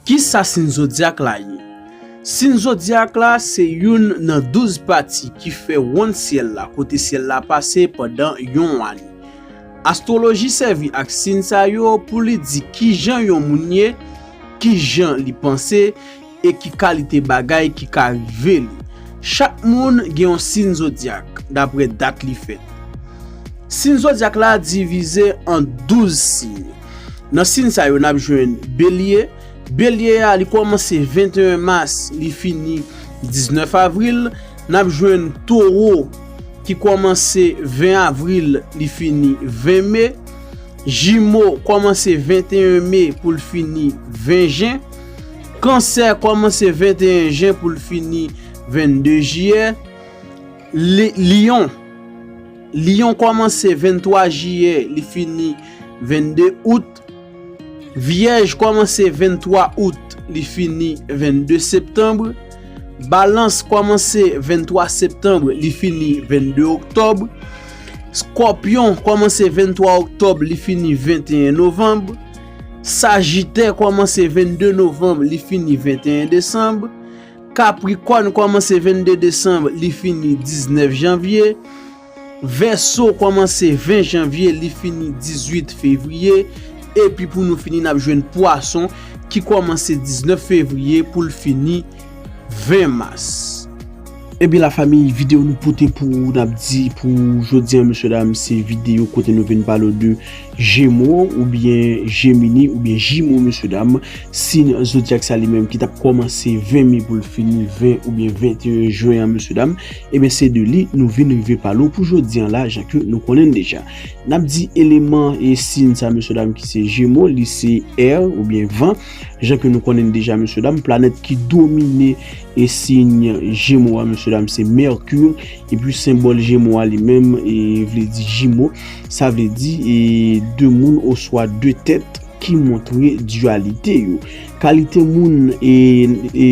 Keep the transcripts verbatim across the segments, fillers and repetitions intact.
Kisa siy zodyak la ye? Siy zodyak la se youn nan douz pati ki fè wonn syèl la, kote syèl la pase pandan yon ane. Astwoloji sèvi ak siy sa yo pou li di kijan yon moun ye, kijan li panse, e ki kalite bagay ki ka rive li. Chak moun gen yon siy zodyak, dapre dat li fèt. Siy zodyak la divize an douz siy. Nan siy sa yo, n ap jwenn Belye. Belye a, li kòmanse venteyen mas, li fini diznèf avril. N ap jwenn Towo, ki kòmanse ven avril, li fini ven me. Jimo kòmanse venteyen me pou l fini ven jen. Kansè kòmanse venteyen jen pou l fini vennde jiyè. Li-, Lyon. Lyon kòmanse venntwa jiyè, li fini vennde out. Vyèj kòmanse venntwa out, li fini vennde septanm. Balans kòmanse venntwa septanm, li fini vennde oktòb. Skòpyon kòmanse venntwa oktòb, li fini venteyen novanm. Sajitè kòmanse vennde novanm, li fini venteyen desanm. Kaprikòn kòmanse vennde desanm, li fini diznèf janvye. Vèso kòmanse ven janvye, li fini dizuit fevriye. Epi pou nou fini, n ap jwenn Pwason ki kòmanse diznèf fevriye pou l fini ven mas. Ebyen, lafanmi, videyo nou pote pou ou, n ap di pou jodi a, mesye dam, se videyo kote nou vin pale de Jemo oubyen Jemini oubyen Jimo, mesye dam. Siy zodyak sa li menm ki t ap kòmanse ven me pou l fini ven oubyen venteyen jen an, mesye dam. Ebyen, se de li nou vin rive pale w pou jodi an la, jan ke nou konnen l deja. N ap di eleman e siy sa, mesye dam, ki se Jemo, li se air oubyen van. Jan ke nou konnen l deja, mesye dam, planèt ki domine e siy Jemo a, mesye dam, se Mèki. Epi senbòl Jemo a li menm, e vle di jimo. Sa vle di, e, de moun oswa de tèt ki montre diyalite yo. Kalite moun, e, e,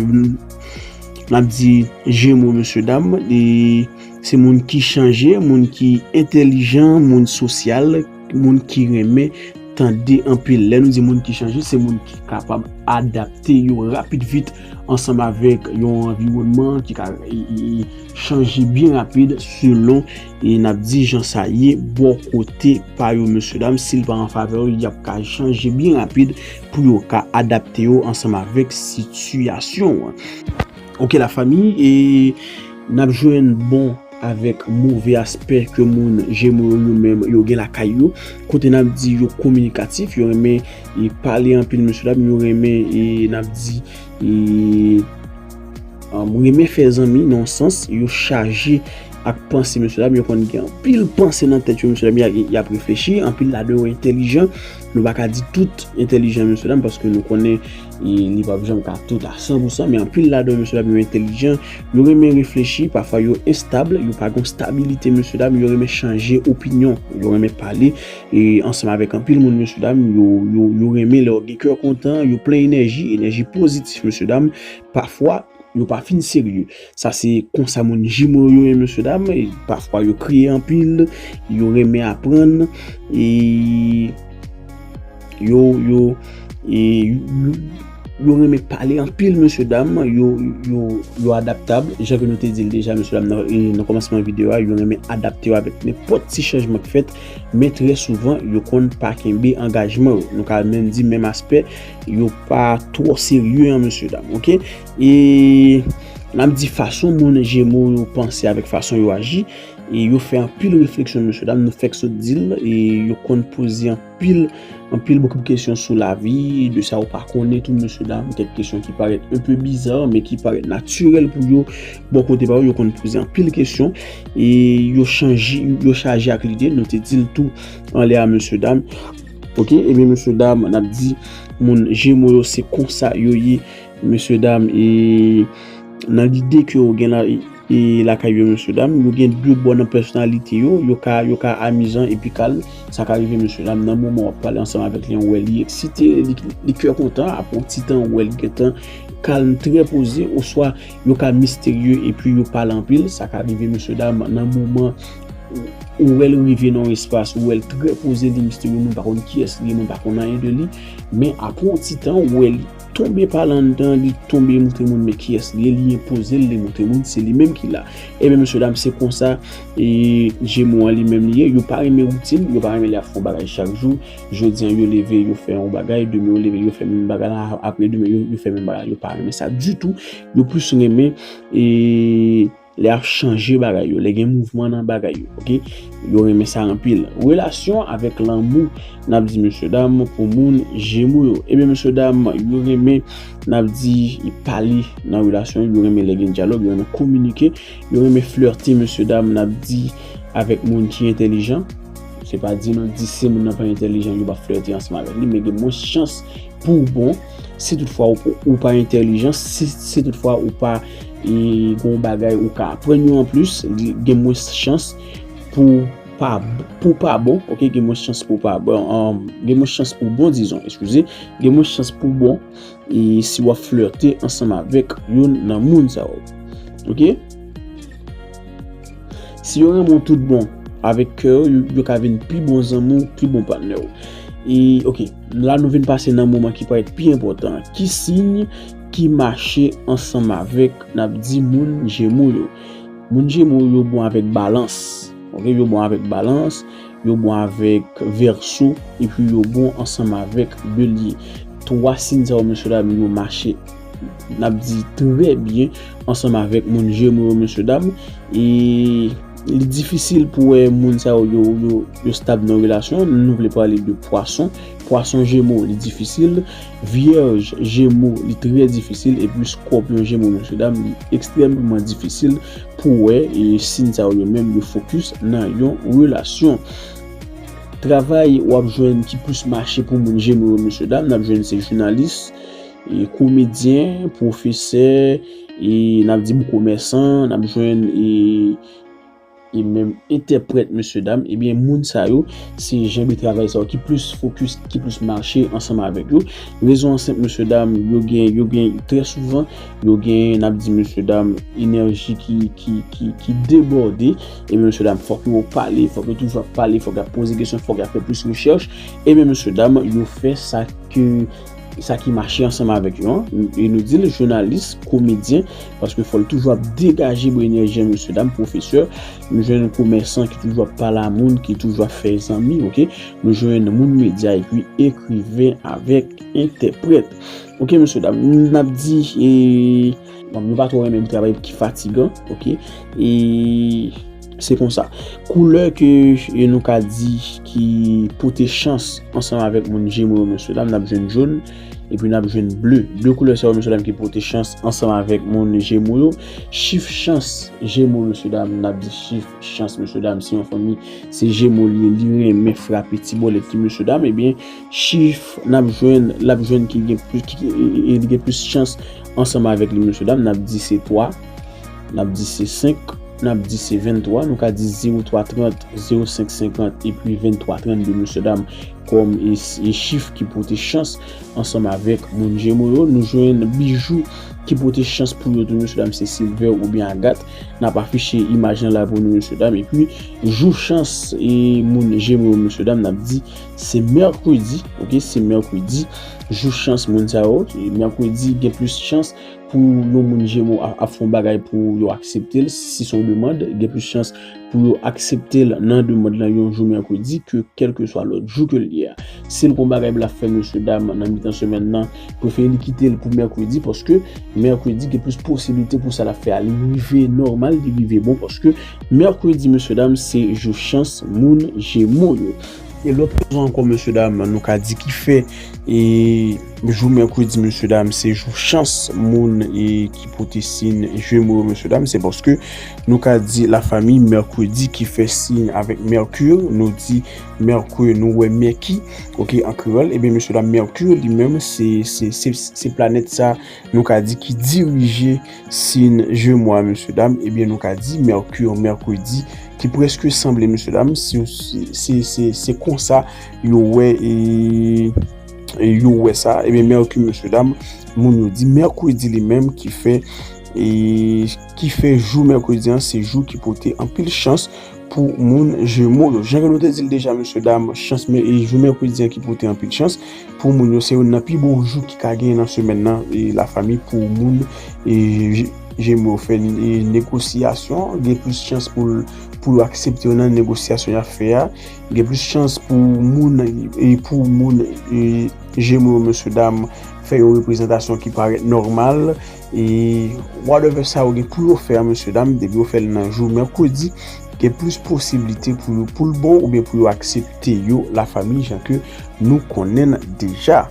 n ap di Jemo, mesye dam, e se moun ki chanje, moun ki entèlijan, moun sosyal, moun ki renmen tande anpil. Lè nou di moun ki chanje, se moun ki kapab adapte yo rapid vit ansanm avèk yon anviwònman ki ka, e, e, e, chanje byen rapid selon, e, n ap di, jan sa ye bò kote pa yo, mesye dam. Si l pa an favè yo, y ap ka chanje byen rapid pou yo ka adapte yo ansanm avèk sitiyasyon an. Oke, lafanmi, e n ap jwenn bon avèk move aspè ke moun Jemo yo, yo menm, yo gen lakay yo. Kote n ap di yo kominikatif, yo renmen, e, pale anpil, mesye dam, yo renmen, e, n ap di, e, um, renmen fè zanmi nan yon sans, yo chaje ak panse, mesye dam, yo konn gen anpil panse nan tèt yo, mesye dam, y a, y ap reflechi, anpil ladan yo entèlijan, nou pa ka di tout entèlijan, mesye dam, paske nou konnen, e, li p ap janm ka tout a san pou san, men anpil ladan yo, mesye dam, yo entèlijan, yo renmen reflechi, pafwa yo enstab, yo pa gen stabilite, mesye dam, yo renmen chanje opinyon, yo renmen pale, e, ansanm avèk anpil moun, mesye dam, yo, yo, yo renmen lè yo gen kè kontan, yo plen enèji, enèji pozitif, mesye dam, pafwa, yo pa fin serye. Sa se konsa moun Jemo yo ye, mesye dam. E pafwa yo kriye anpil, yo renmen aprann, e yo, yo, e yo, yo renmen pale anpil, mesye dam. Yo, yo, yo adaptab, jan ke nou te di l deja, mesye dam, nan, e nan kòmansman videyo a, yo renmen adapte yo avèk nenpòt ti chanjman k fèt, men trè souvan, yo konn pa kenbe angajman yo. Nou ka menm di menm aspè, yo pa twò serye an, mesye dam, oke? E n ap di fason moun Jemo yo panse avèk fason yo aji, e yo fè anpil refleksyon, mesye dam, nou fèk sot di l, e yo konn poze anpil, anpil bokou kesyon sou lavi, de sa yo pa konnen tou, mesye dam, kèk kesyon ki parèt un peu bizarre, men ki parèt natirèl pou yo, bò kote pa yo, yo konn poze anpil kesyon, e yo chanje, yo chaje ak lide, nou te di l tou anlè a, mesye dam. Oke, ebyen, mesye dam, n ap di moun Jemo yo se konsa yo ye, mesye dam, e nan lide ke yo gen la, e, e lakay yo, mesye dam, yo gen de bò nan pèsonalite yo, yo ka, yo ka amizan epi kalm, sa ka rive, mesye dam, nan moman w ap pale ansanm avèk li an, w wè li eksite, li, li kè kontan, apre yon ti tan, w wè li gentan kalm, trè poze, oswa yo ka misterye epi yo pale anpil, sa ka rive, mesye dam, nan moman ou wè l rive nan yon espas, ou wè l trè poze, li misterye, moun pa konn kiyès li ye, moun pa konn anyen de li, men apre yon ti tan, ou wè li tonbe pale anndan, li tonbe montre moun men kiyès li ye, li enpoze l, li montre moun se li menm ki la. Ebyen, mesye dam, se konsa, e, Jemo an li menm li ye. Yo pa renmen woutin, yo pa renmen lè y ap fè yon bagay chak jou. Jodi an, yo leve, yo fè yon bagay, demen yo leve, yo fè menm bagay la, apre demen, yo, yo fè menm bagay la. Yo pa renmen sa ditou. Yo plis renmen, e, lè y ap chanje bagay yo, lè gen mouvman nan bagay yo, oke? Yo renmen sa anpil. Relasyon avèk lanmou, n ap di, mesye dam, pou moun Jemo yo. Ebyen, mesye dam, yo renmen, n ap di, pale nan relasyon yo, yo renmen lè gen dyalòg, yo renmen kominike, yo renmen flète, mesye dam, n ap di, avèk moun ki entèlijan. Se pa di nou di se moun nan pa entèlijan, yo p ap flète ansanm avèk li, men gen mwens chans pou w bon. Si toutfwa ou, ou pa entèlijan, si, si toutfwa ou pa, e, gen yon bagay ou ka aprann yo anplis, li gen mwens chans pou pa, pou pa bon, oke, gen mwens chans pou pa bon, um, gen mwens chans pou bon, dizon, eskize, gen mwens chans pou bon, e si w ap flète ansanm avèk youn nan moun sa yo. Oke? Si yo renmen w tout bon, avèk kè yo, yo, yo ka vin pi bon zanmi w, pi bon patnè w. E, oke, la nou vin pase nan moman ki parèt pi enpòtan. Ki siy ki mache ansanm avèk, n ap di, moun Jemo yo? Moun Jemo yo bon avèk Balans. Oke, yo bon avèk Balans, yo bon avèk Vèso, epi yo bon ansanm avèk Belye. Twa siy sa yo, mesye dam, yo mache, n ap di, trè byen ansanm avèk moun Jemo yo, mesye dam. E li difisil pou wè moun sa yo, yo, yo, yo stab nan relasyon. Nou vle pale de Pwason. Pwason Jemo, li difisil. Vyèj Jemo, li trè difisil. Epi Skòpyon Jemo, mesye dam, li ekstrèmman difisil pou wè, e, siy sa yo, yo menm, yo fokis nan yon relasyon. Travay w ap jwenn ki plis mache pou moun Jemo yo, mesye dam, n ap jwenn se jounalis, e, komedyen, pwofesè, e, n ap di, komèsan, n ap jwenn, e, e menm entèprèt, mesye dam. Ebyen, moun sa yo, se jan de travay sa yo ki plis fokis, ki plis mache ansanm avèk yo. Rezon an senp, mesye dam, yo gen, yo gen trè souvan, yo gen, n ap di, mesye dam, enèji ki, ki, ki, ki debòde. Ebyen, mesye dam, fòk yo pale, fòk yo toujou ap pale, fòk y ap poze kesyon, fòk y ap fè plis rechèch. Ebyen, mesye dam, yo fè sa ke, sa ki mache ansanm avèk yo an. E nou di l jounalis, komedyen, paske fò l toujou ap degaje bon enèji an, mesye dam, pwofesè. Nou jwenn komèsan ki toujou ap pale a moun, ki toujou ap fè zanmi, oke? Nou jwenn moun medya epi ekriven avèk entèprèt. Oke, mesye dam, n ap di, e, bon, nou pa twò renmen travay ki fatigan, oke? E se konsa. Koulè ke, e, nou ka di ki pote chans ansanm avèk moun Jemo yo, mesye dam, n ap jwenn jòn, epi n ap jwenn ble. De koulè sa yo, mesye dam, ki pote chans ansanm avèk moun Jemo yo. Chif chans Jemo, mesye dam, n ap di chif chans, mesye dam, se yon fanmi, se Jemo li ye, li renmen frape ti bòlèt li, mesye dam, ebyen, chif n ap jwenn, l ap jwenn ki gen plis, ki, ki, e, e, li gen plis chans ansanm avèk li, mesye dam, n ap di se twa, n ap di se senk, n ap di se venntwa, nou ka di zewo twa trant, zewo senk senkant, epi venntwa trannde, mesye dam, kòm e, e chif ki pote chans ansanm avèk moun Jemo yo. Nou jwenn Bijou ki pote chans pou yo tou, mesye dam, se silvè oubyen agat. N ap afiche imaj lan la pou nou, mesye dam. Epi, jou chans e moun Jemo yo, mesye dam, n ap di se mèkredi, oke, se mèkredi. Jou chans moun sa yo, e mèkredi gen plis chans pou yon moun Jemo a, ap fè yon bagay pou yo aksepte l, si se yon demann, gen plis chans pou yo aksepte l nan demann lan yon jou mèkredi ke kèlkeswa lòt jou ke l ye a. Si l gon bagay pou l ap fè, mesye dam, nan mitan semèn nan, prefere li kite l pou mèkredi, paske mèkredi gen plis posiblite pou sa l ap fè a li rive nòmal, li rive bon, paske mèkredi, mesye dam, se jou chans moun Jemo yo. E lòt rezon ankò, mesye dam, nou ka di ki fè, e, jou mèkredi, mesye dam, se jou chans moun, e, ki pote siy Jemo yo, mesye dam, se paske nou ka di lafanmi mèkredi ki fè siy avèk Mèki, nou di Mèki, nou wè Mèki, oke, an kreyòl, ebyen, mesye dam, Mèki li menm, se, se, se, se planèt sa, nou ka di ki dirije siy Jemo a, mesye dam, ebyen, nou ka di Mèki, mèkredi, ki prèske sanble, mesye dam, se, se, se, se, se konsa yo wè, e, e yo wè sa, ebyen, Mèki, mesye dam, moun yo di mèkredi li menm ki fè, e, ki fè jou mèkredi an, se jou ki pote anpil chans pou moun Jemo yo. Jan ke nou te di l deja, mesye dam, chans, men, e jou mèkredi an ki pote anpil chans pou moun yo, se youn nan pi bon jou ki ka genyen nan semèn nan, e lafanmi, pou moun, e, Je-, Jemo yo fè, e, negosyasyon, gen plis chans pou l, pou yo aksepte yo nan negosyasyon y ap fè a, gen plis chans pou moun, e, pou moun, e, Jemo yo, mesye dam, fè yon reprezantasyon ki parèt nòmal, e whatever sa yo gen pou yo fè a, mesye dam, depi yo fè l nan jou mèkredi, gen plis posiblite pou yo, pou l bon, oubyen pou yo aksepte yo, lafanmi, jan ke nou konnen l deja.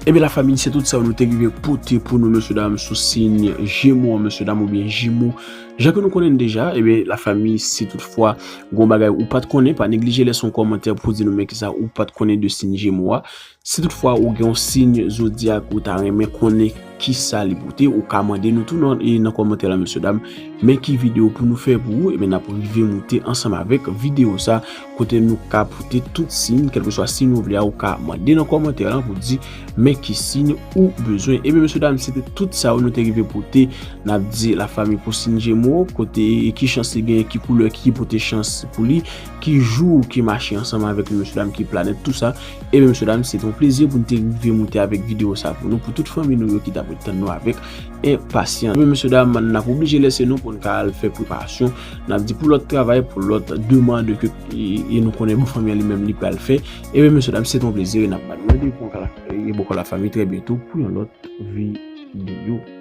Ebyen, lafanmi, se tout sa nou te rive pote pou nou, mesye dam, sou siy Jemo an, mesye dam, oubyen Jemo. Jan ke nou konnen l deja, ebyen, lafanmi, si toutfwa gen yon bagay ou pa t konnen, pa neglije lèse yon kòmantè pou di nou men kisa ou pa t konnen de siy Jemo a. Si toutfwa ou gen yon siy zodyak ou ta renmen konnen kisa li pote, ou ka mande nou tou nan, e nan kòmantè la, mesye dam. Men ki videyo pou nou fè pou ou, ebyen, n ap rive moute ansanm avèk videyo sa, kote nou ka pote tout siy, kèlkeswa siy ou vle a, ou ka mande nan kòmantè la pou di men ki siy ou bezwen. Ebyen, mesye dam, se te tout sa nou te rive pote. N ap di lafanmi pou siy Jemo, kote e ki chans li genyen, ki koulè ki pote chans pou li, ki jou ki mache ansanm avèk li, mesye dam, ki planèt, tou sa. Ebyen, mesye dam, se te yon plezi pou n te rive moute avèk videyo sa pou nou, pou tout fanmi nou yo ki t ap ret tann nou avèk enpasyans. Ebyen, mesye dam, n ap oblije lèse nou pou n ka al fè preparasyon. N ap di pou lòt travay, pou lòt demann ke, e, e nou konnen bon fanmi an li menm li pral fè. Ebyen, mesye dam, se te yon plezi, e n ap ba nou randevou ankò, e bòkò lafanmi, trè byento pou yon lòt videyo.